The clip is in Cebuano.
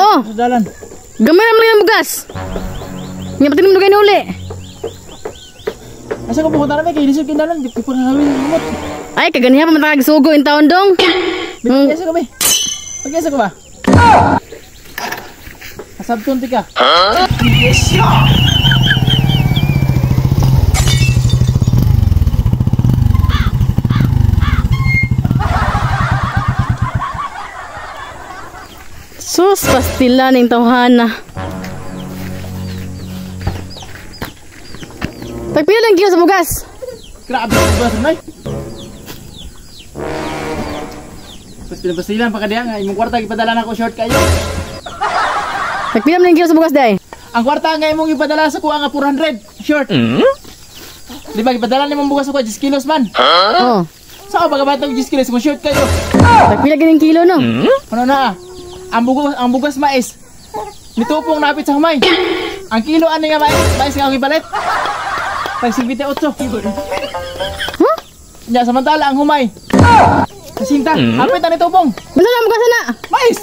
Oh, Dalan. Gamay naman lang yung bugas. Nga pati naman lugay na uli. Asa ko pupunta na may kay lisod kay dalan, di ko pa nahawin ang gamot. Ay, kaganiha pa man tagagsugo in taon dong. Pag-asa ko ba? Pag-asa ko ba? Kasabton ti ka. Sus, pastila ning tawhana. Tagpila lang kilo sa bugas. Grabe ka ba sunay? Pastilan-pastilan pa ka diha nga imong kwarta gipadala nako short kayo. Tagpila man lang kilo sa bugas day. Ang kwarta nga imong ipadala sa kuha nga 400 short. Di ba gipadala nimong bugas ako 10 kilos man? Oh. Sa ba gabatog 10 kilos mo short kayo? Tagpila gining kilo no. Ano na ah? Ang bugas mais. Nitupong napit sa humay. Ang kilo ani nga mais, mais nga akong ipalit. Tag 58. Huh? Nya samantala ang humay. 60. Hapit na nitupong. Basta na bugas na. Mais.